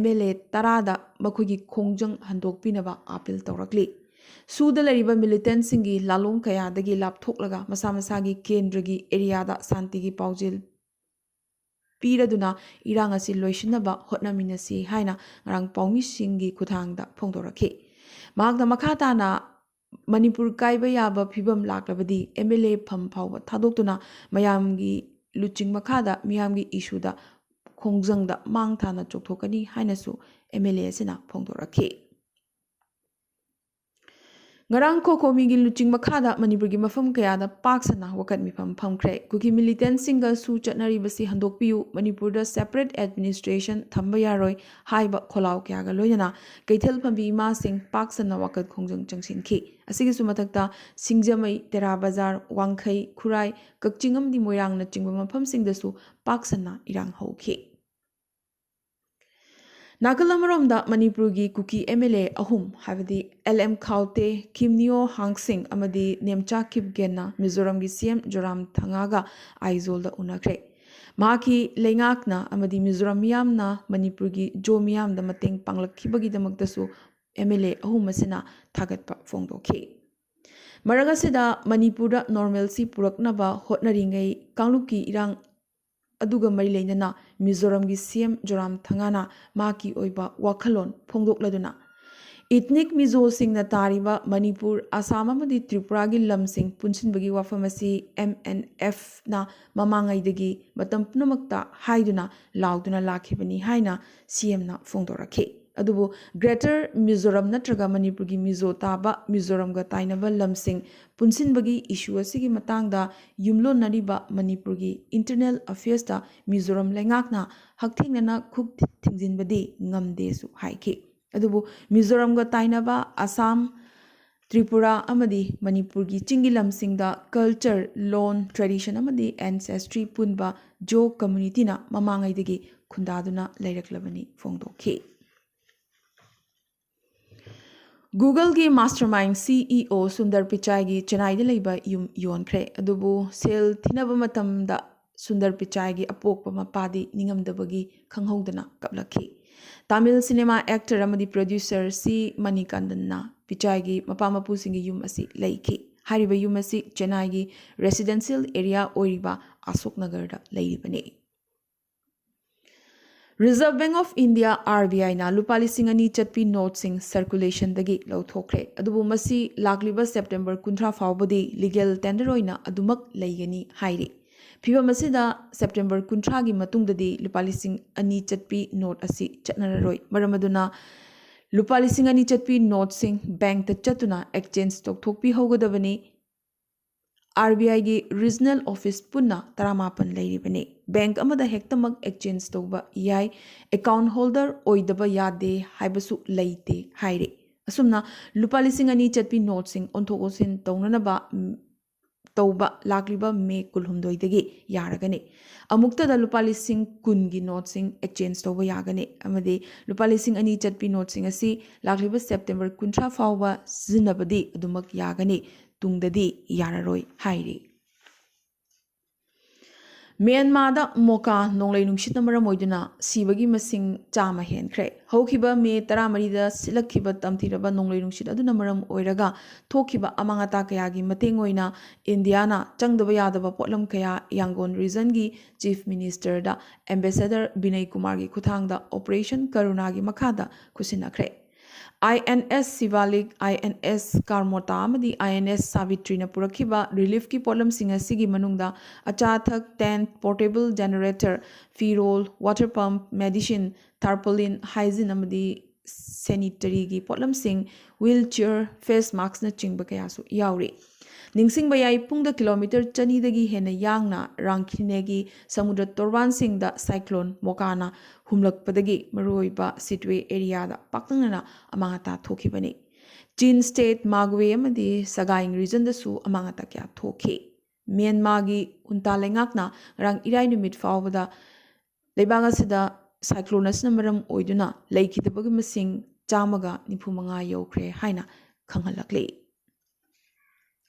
MLA ꯇꯔꯥꯗ ꯃꯈꯣꯏꯒꯤ ꯈꯣꯡꯖꯪ ꯍꯟꯗꯣꯛꯄꯤꯅꯕ appeal ꯇꯧꯔꯛꯂꯤ꯫ ꯁꯨꯗ ꯂꯩꯔꯤꯕ militantꯁꯤꯡꯒꯤ ꯂꯥꯂꯣꯡ ꯀꯌꯥꯗꯒꯤ ꯂꯥꯞꯊꯣꯛꯂꯒ ꯃꯁꯥ ꯃꯁꯥꯒꯤ ꯀꯦꯟꯗ꯭ꯔꯒꯤ areaꯗ ꯁꯥꯟꯇꯤꯒꯤ ꯄꯥꯎꯖꯦꯜ ꯄꯤꯔꯗꯨꯅ ꯏꯔꯥꯡ ꯑꯁꯤ ꯂꯣꯏꯁꯤꯟꯅꯕ ꯍꯣꯠꯅꯃꯤꯟꯅꯁꯤ ꯍꯥꯏꯅ ꯉꯔꯥꯡ ꯄꯥꯎꯃꯤꯁꯤꯡꯒꯤ ꯈꯨꯠꯊꯥꯡꯗ ꯐꯣꯡꯗꯣꯔꯛꯈꯤ꯫ ꯃꯍꯥꯛꯅ ꯃꯈꯥ ꯇꯥꯅ ꯃꯅꯤꯄꯨꯔ ꯀꯥꯏꯕ ꯌꯥꯕ ꯐꯤꯕꯝ ꯂꯥꯛꯂꯕꯗꯤ MLA ꯐꯝ ꯐꯥꯎꯕ ꯊꯥꯗꯣꯛꯇꯨꯅ ꯃꯌꯥꯝꯒꯤ ꯂꯨꯆꯤꯡ ꯃꯈꯥꯗ ꯃꯤꯌꯥꯝꯒꯤ issueꯗ ꯈꯣꯡꯖꯪꯗ ꯃꯥꯡ ꯊꯥꯅ ꯆꯣꯛꯊꯣꯛꯀꯅꯤ ꯍꯥꯏꯅꯁꯨ MLA ꯑꯁꯤꯅ ꯐꯣꯡꯗꯣꯔꯛꯈꯤ꯫ ꯉꯔꯥꯡ COCOMIꯒꯤ ꯂꯨꯆꯤꯡ ꯃꯈꯥꯗ ꯃꯅꯤꯄꯨꯔꯒꯤ ꯃꯐꯝ ꯀꯌꯥꯗ ꯄꯥꯛ ꯁꯟꯅ ꯋꯥꯀꯠ ꯃꯤꯐꯝ ꯐꯝꯈ꯭ꯔꯦ꯫ ꯀꯨꯀꯤ militantꯁꯤꯡꯒ ꯁꯨ ꯆꯠꯅꯔꯤꯕꯁꯤ ꯍꯟꯗꯣꯛꯄꯤꯌꯨ, ꯃꯅꯤꯄꯨꯔꯗ separate administration ꯊꯝꯕ ꯌꯥꯔꯣꯏ ꯍꯥꯏꯕ ꯈꯣꯜꯂꯥꯎ ꯀꯌꯥꯒ ꯂꯣꯏꯅꯅ ꯀꯩꯊꯦꯜ ꯐꯝꯕꯤ ꯏꯃꯥꯁꯤꯡ ꯄꯥꯛ ꯁꯟꯅ ꯋꯥꯀꯠ ꯈꯣꯡꯖꯪ ꯆꯪꯁꯤꯟꯈꯤ꯫ ꯑꯁꯤꯒꯤꯁꯨ ꯃꯊꯛꯇ ꯁꯤꯡꯖꯃꯩ, ꯇꯦꯔꯥ ꯕꯖꯥꯔ, ꯋꯥꯡꯈꯩ, ꯈꯨꯔꯥꯏ, ꯀꯛꯆꯤꯡ ꯑꯃꯗꯤ ꯃꯣꯏꯔꯥꯡꯅꯆꯤꯡꯕ ꯃꯐꯝꯁꯤꯡꯗꯁꯨ ꯄꯥꯛ ꯁꯟꯅ ꯏꯔꯥꯡ ꯍꯧꯈꯤ꯫ ꯅꯥꯀꯜ ꯑꯃꯔꯣꯝꯗ ꯃꯅꯤꯄꯨꯔꯒꯤ ꯀꯨꯀꯤ MLA ꯑꯍꯨꯝ, ꯍꯥꯏꯕꯗꯤ LM ꯈꯥꯎꯇꯦ, ꯈꯤꯝꯅꯤꯌꯣ ꯍꯥꯡꯁꯤꯡ ꯑꯃꯗꯤ ꯅꯦꯝꯆꯥ ꯈꯤꯞꯒꯦꯟꯅ ꯃꯤꯖꯣꯔꯥꯝꯒꯤ CM ꯖꯣꯔꯥꯝ ꯊꯪꯉꯥꯒ ꯑꯥꯏꯖꯣꯜꯗ ꯎꯅꯈ꯭ꯔꯦ꯫ ꯃꯍꯥꯛꯀꯤ ꯂꯩꯉꯥꯛꯅ ꯑꯃꯗꯤ ꯃꯤꯖꯣꯔꯥꯝ ꯃꯤꯌꯥꯝꯅ ꯃꯅꯤꯄꯨꯔꯒꯤ ꯖꯣ ꯃꯤꯌꯥꯝꯗ ꯃꯇꯦꯡ ꯄꯥꯡꯂꯛꯈꯤꯕꯒꯤꯗꯃꯛꯇꯁꯨ MLA ꯑꯍꯨꯝ ꯑꯁꯤꯅ ꯊꯥꯒꯠꯄ ꯐꯣꯡꯗꯣꯛꯈꯤ꯫ ꯃꯔꯛ ꯑꯁꯤꯗ ꯃꯅꯤꯄꯨꯔꯗ normalcy ꯄꯨꯔꯛꯅꯕ ꯍꯣꯠꯅꯔꯤꯉꯩ ꯀꯥꯡꯂꯨꯞꯀꯤ ꯏꯔꯥꯡ ꯑꯗꯨꯒ ꯃꯔꯤ ꯂꯩꯅꯅ ꯃꯤꯖꯣꯔꯥꯝꯒꯤ C M ꯖꯣꯔꯥꯝ ꯊꯪꯒꯥꯅ ꯃꯍꯥꯛꯀꯤ ꯑꯣꯏꯕ ꯋꯥꯈꯜꯂꯣꯟ ꯐꯣꯡꯗꯣꯛꯂꯗꯨꯅ, ethnic ꯃꯤꯖꯣꯁꯤꯡꯅ ꯇꯥꯔꯤꯕ ꯃꯅꯤꯄꯨꯔ, ꯑꯁꯥꯝ ꯑꯃꯗꯤ ꯇ꯭ꯔꯤꯄꯨꯔꯥꯒꯤ ꯂꯝꯁꯤꯡ ꯄꯨꯟꯁꯤꯟꯕꯒꯤ ꯋꯥꯐꯝ ꯑꯁꯤ M N F ꯅ ꯃꯃꯥꯡꯉꯩꯗꯒꯤ ꯃꯇꯝ ꯄꯨꯝꯅꯃꯛꯇ ꯍꯥꯏꯗꯨꯅ ꯂꯥꯎꯗꯨꯅ ꯂꯥꯛꯈꯤꯕꯅꯤ ꯍꯥꯏꯅ C M ꯅ ꯐꯣꯡꯗꯣꯔꯛꯈꯤ꯫ ꯑꯗꯨꯕꯨ Greater ꯃꯤꯖꯣꯔꯥꯝ ꯅꯠꯇ꯭ꯔꯒ ꯃꯅꯤꯄꯨꯔꯒꯤ ꯃꯤꯖꯣ ꯇꯥꯕ ꯃꯤꯖꯣꯔꯥꯝꯒ ꯇꯥꯏꯅꯕ ꯂꯝꯁꯤꯡ ꯄꯨꯟꯁꯤꯟꯕꯒꯤ issue ꯑꯁꯤꯒꯤ ꯃꯇꯥꯡꯗ ꯌꯨꯝꯂꯣꯟꯅꯔꯤꯕ ꯃꯅꯤꯄꯨꯔꯒꯤ Internal Affairs ꯇ ꯃꯤꯖꯣꯔꯥꯝ ꯂꯩꯉꯥꯛꯅ ꯍꯛꯊꯦꯡꯅꯅ ꯈꯨꯠ ꯊꯤꯡꯖꯤꯟꯕꯗꯤ ꯉꯝꯗꯦꯁꯨ ꯍꯥꯏꯈꯤ꯫ ꯑꯗꯨꯕꯨ ꯃꯤꯖꯣꯔꯥꯝꯒ ꯇꯥꯏꯅꯕ ꯑꯁꯥꯝ, ꯇ꯭ꯔꯤꯄꯨꯔꯥ ꯑꯃꯗꯤ ꯃꯅꯤꯄꯨꯔꯒꯤ ꯆꯤꯡꯒꯤ ꯂꯝꯁꯤꯡꯗ culture, ꯂꯣꯟ, tradition ꯑꯃꯗꯤ ancestry ꯄꯨꯟꯕ ꯖꯣ community ꯅ ꯃꯃꯥꯡꯉꯩꯗꯒꯤ ꯈꯨꯟꯗꯥꯗꯨꯅ ꯂꯩꯔꯛꯂꯕꯅꯤ ꯐꯣꯡꯗꯣꯛꯈꯤ꯫ Google ꯒꯤ mastermind C E O Sundar ꯄꯤꯆꯥꯏꯒꯤ ꯆꯦꯟꯅꯥꯏꯗ ꯂꯩꯕ ꯌꯨꯝ ꯌꯣꯟꯈ꯭ꯔꯦ꯫ ꯑꯗꯨꯕꯨ ꯁꯦꯜ ꯊꯤꯅꯕ ꯃꯇꯝꯗ ꯁꯨꯟꯗꯔ ꯄꯤꯆꯥꯏꯒꯤ ꯑꯄꯣꯛꯄ ꯃꯄꯥꯗꯤ ꯅꯤꯡꯉꯝꯗꯕꯒꯤ ꯈꯪꯍꯧꯗꯅ ꯀꯞꯂꯛꯈꯤ꯫ ꯇꯥꯃꯤꯜ cinema actor ꯑꯃꯗꯤ producer C ꯃꯅꯤꯀꯥꯟꯗꯟꯅ ꯄꯤꯆꯥꯏꯒꯤ ꯃꯄꯥ ꯃꯄꯨꯁꯤꯡꯒꯤ ꯌꯨꯝ ꯑꯁꯤ ꯂꯩꯈꯤ꯫ ꯍꯥꯏꯔꯤꯕ ꯌꯨꯝ ꯑꯁꯤ ꯆꯦꯟꯅꯥꯏꯒꯤ residential area ꯑꯣꯏꯔꯤꯕ ꯑꯁꯣꯛ ꯅꯒꯔꯗ ꯂꯩꯔꯤꯕꯅꯤ꯫ Reserve Bank of India, R B I ꯅ ꯂꯨꯄꯥ ꯂꯤꯁꯤꯡ ꯑꯅꯤ ꯆꯠꯄꯤ ꯅꯣꯠꯁꯤꯡ circulation ꯗꯒꯤ ꯂꯧꯊꯣꯛꯈ꯭ꯔꯦ꯫ ꯑꯗꯨꯕꯨ ꯃꯁꯤ ꯂꯥꯛꯂꯤꯕ September ꯀꯨꯟꯊ꯭ꯔꯥ ꯐꯥꯎꯕꯗꯤ legal tender ꯑꯣꯏꯅ ꯑꯗꯨꯃꯛ ꯂꯩꯒꯅꯤ ꯍꯥꯏꯔꯤ꯫ ꯐꯤꯚꯝ ꯑꯁꯤꯗ September ꯀꯨꯟꯊ꯭ꯔꯥꯒꯤ ꯃꯇꯨꯡꯗꯗꯤ ꯂꯨꯄꯥ ꯂꯤꯁꯤꯡ ꯑꯅꯤ ꯆꯠꯄꯤ ꯅꯣꯠ ꯑꯁꯤ ꯆꯠꯅꯔꯔꯣꯏ꯫ ꯃꯔꯝ ꯑꯗꯨꯅ ꯂꯨꯄꯥ ꯂꯤꯁꯤꯡ ꯑꯅꯤ ꯆꯠꯄꯤ ꯅꯣꯠꯁꯤꯡ bank ꯇ ꯆꯠꯇꯨꯅ exchange ꯇꯧꯊꯣꯛꯄꯤꯍꯧꯒꯗꯕꯅꯤ꯫ R B I ꯒꯤ regional office ꯄꯨꯟꯅ ꯇꯔꯥꯃꯥꯄꯟ ꯂꯩꯔꯤꯕꯅꯤ꯫ Bank ꯑꯃꯗ ꯍꯦꯛꯇꯃꯛ exchange ꯇꯧꯕ ꯌꯥꯏ, account holder ꯑꯣꯏꯗꯕ ꯌꯥꯗꯦ ꯍꯥꯏꯕꯁꯨ ꯂꯩꯇꯦ ꯍꯥꯏꯔꯤ꯫ ꯑꯁꯨꯝꯅ ꯂꯨꯄꯥ ꯂꯤꯁꯤꯡ ꯑꯅꯤ ꯆꯠꯄꯤ ꯅꯣꯠꯁꯤꯡ ꯑꯣꯟꯊꯣꯛ ꯑꯣꯟꯁꯤꯟ ꯇꯧꯅꯅꯕ, ꯎꯝ, ꯇꯧꯕ ꯂꯥꯛꯂꯤꯕ May ꯀꯨꯟꯍꯨꯝꯗꯣꯏꯗꯒꯤ ꯌꯥꯔꯒꯅꯤ꯫ ꯑꯃꯨꯛꯇꯗ ꯂꯨꯄꯥ ꯂꯤꯁꯤꯡ ꯀꯨꯟꯒꯤ ꯅꯣꯠꯁꯤꯡ exchange ꯇꯧꯕ ꯌꯥꯒꯅꯤ ꯑꯃꯗꯤ ꯂꯨꯄꯥ ꯂꯤꯁꯤꯡ ꯑꯅꯤ ꯆꯠꯄꯤ ꯅꯣꯠꯁꯤꯡ ꯑꯁꯤ ꯂꯥꯛꯂꯤꯕ September ꯀꯨꯟꯊ꯭ꯔꯥ ꯐꯥꯎꯕ ꯁꯤꯖꯤꯟꯅꯕꯗꯤ ꯑꯗꯨꯃꯛ ꯌꯥꯒꯅꯤ, ꯇꯨꯡꯗꯗꯤ ꯌꯥꯔꯔꯣꯏ ꯍꯥꯏꯔꯤ꯫ ꯃ꯭ꯌꯥꯟꯃꯥꯔꯗ ꯃꯣꯀꯥ ꯅꯣꯡꯂꯩ ꯅꯨꯡꯁꯤꯠꯅ ꯃꯔꯝ ꯑꯣꯏꯗꯨꯅ ꯁꯤꯕꯒꯤ ꯃꯁꯤꯡ ꯆꯥꯝꯃ ꯍꯦꯟꯈ꯭ꯔꯦ꯫ ꯍꯧꯈꯤꯕ ꯃꯦ ꯇꯔꯥꯃꯔꯤꯗ ꯁꯤꯠꯂꯛꯈꯤꯕ ꯇꯝꯊꯤꯔꯕ ꯅꯣꯡꯂꯩ ꯅꯨꯡꯁꯤꯠ ꯑꯗꯨꯅ ꯃꯔꯝ ꯑꯣꯏꯔꯒ ꯊꯣꯛꯈꯤꯕ ꯑꯃꯥꯡ ꯑꯇꯥ ꯀꯌꯥꯒꯤ ꯃꯇꯦꯡ ꯑꯣꯏꯅ ꯏꯟꯗꯤꯌꯥꯅ ꯆꯪꯗꯕ ꯌꯥꯗꯕ ꯄꯣꯠꯂꯝ ꯀꯌꯥ ꯌꯥꯡꯒꯣꯟ ꯔꯤꯖꯟꯒꯤ ꯆꯤꯐ ꯃꯤꯅꯤꯁꯇꯔꯗ ꯑꯦꯝꯕꯦꯁꯦꯗꯔ ꯕꯤꯅꯩ ꯀꯨꯃꯥꯔꯒꯤ ꯈꯨꯠꯊꯥꯡꯗ ꯑꯣꯄꯔꯦꯁꯟ ꯀꯔꯨꯅꯥꯒꯤ ꯃꯈꯥꯗ ꯈꯨꯠꯁꯤꯟꯅꯈ꯭ꯔꯦ꯫ ꯑꯥꯏ ꯑꯦꯟ ꯑꯦꯁ ꯁꯤꯚꯥꯂꯤꯛ, ꯑꯥꯏ ꯑꯦꯟ ꯑꯦꯁ ꯀꯥꯔꯃꯣꯇꯥ ꯑꯃꯗꯤ ꯑꯥꯏ ꯑꯦꯟ ꯑꯦꯁ ꯁꯥꯕꯤꯇ꯭ꯔꯤꯅ ꯄꯨꯔꯛꯈꯤꯕ ꯔꯤꯂꯤꯐꯀꯤ ꯄꯣꯠꯂꯝꯁꯤꯡ ꯑꯁꯤꯒꯤ ꯃꯅꯨꯡꯗ ꯑꯆꯥ ꯑꯊꯛ, ꯇꯦꯟꯠ, ꯄꯣꯔꯇꯦꯕꯜ ꯖꯦꯅꯔꯦꯇꯔ, ꯐꯤꯔꯣꯜ, ꯋꯥꯇꯔ ꯄꯝꯞ, ꯃꯦꯗꯤꯁꯤꯟ, ꯇꯥꯔꯄꯣꯂꯤꯟ, ꯍꯥꯏꯖꯤꯟ ꯑꯃꯗꯤ ꯁꯦꯅꯤꯇꯔꯤꯒꯤ ꯄꯣꯠꯂꯝꯁꯤꯡ, ꯋꯤꯜ ꯆꯤꯌꯔ, ꯐꯦꯁ ꯃꯥꯛꯁꯅꯆꯤꯡꯕ ꯀꯌꯥꯁꯨ ꯌꯥꯎꯔꯤ꯫ ꯅꯤꯡꯁꯤꯡꯕ ꯌꯥꯏ, ꯄꯨꯡꯗ ꯀꯤꯂꯣꯃꯤꯇꯔ ꯆꯅꯤꯗꯒꯤ ꯍꯦꯟꯅ ꯌꯥꯡꯅ ꯔꯥꯡꯈꯤꯅꯦꯒꯤ ꯁꯃꯨꯗ꯭ꯔ ꯇꯣꯔꯕꯥꯟꯁꯤꯡꯗ ꯁꯥꯏꯀ꯭ꯂꯣꯟ ꯃꯣꯀꯥꯅ ꯍꯨꯝꯂꯛꯄꯗꯒꯤ ꯃꯔꯨꯑꯣꯏꯕ ꯁꯤꯇ꯭ꯋꯦ ꯑꯦꯔꯤꯌꯥꯗ ꯄꯥꯛꯇꯛꯅꯅ ꯑꯃꯥꯡ ꯑꯇꯥ ꯊꯣꯛꯈꯤꯕꯅꯤ꯫ ꯆꯤꯟ ꯁ꯭ꯇꯦꯠ ꯃꯥꯒꯋꯦ ꯑꯃꯗꯤ ꯁꯒꯥꯏꯡ ꯔꯤꯖꯟꯗꯁꯨ ꯑꯃꯥꯡ ꯑꯇꯥ ꯀꯌꯥ ꯊꯣꯛꯈꯤ꯫ ꯃ꯭ꯌꯥꯟꯃꯥꯔꯒꯤ ꯍꯨꯟꯇꯥ ꯂꯩꯉꯥꯛꯅ ꯉꯔꯥꯡ ꯏꯔꯥꯏ ꯅꯨꯃꯤꯠ ꯐꯥꯎꯕꯗ ꯂꯩꯕꯥꯛ ꯑꯁꯤꯗ ꯁꯥꯏꯀ꯭ꯂꯣꯟ ꯑꯁꯤꯅ ꯃꯔꯝ ꯑꯣꯏꯗꯨꯅ ꯂꯩꯈꯤꯗꯕꯒꯤ ꯃꯁꯤꯡ ꯆꯥꯝꯃꯒ ꯅꯤꯐꯨ ꯃꯉꯥ ꯌꯧꯈ꯭ꯔꯦ ꯍꯥꯏꯅ ꯈꯪꯍꯜꯂꯛꯂꯤ꯫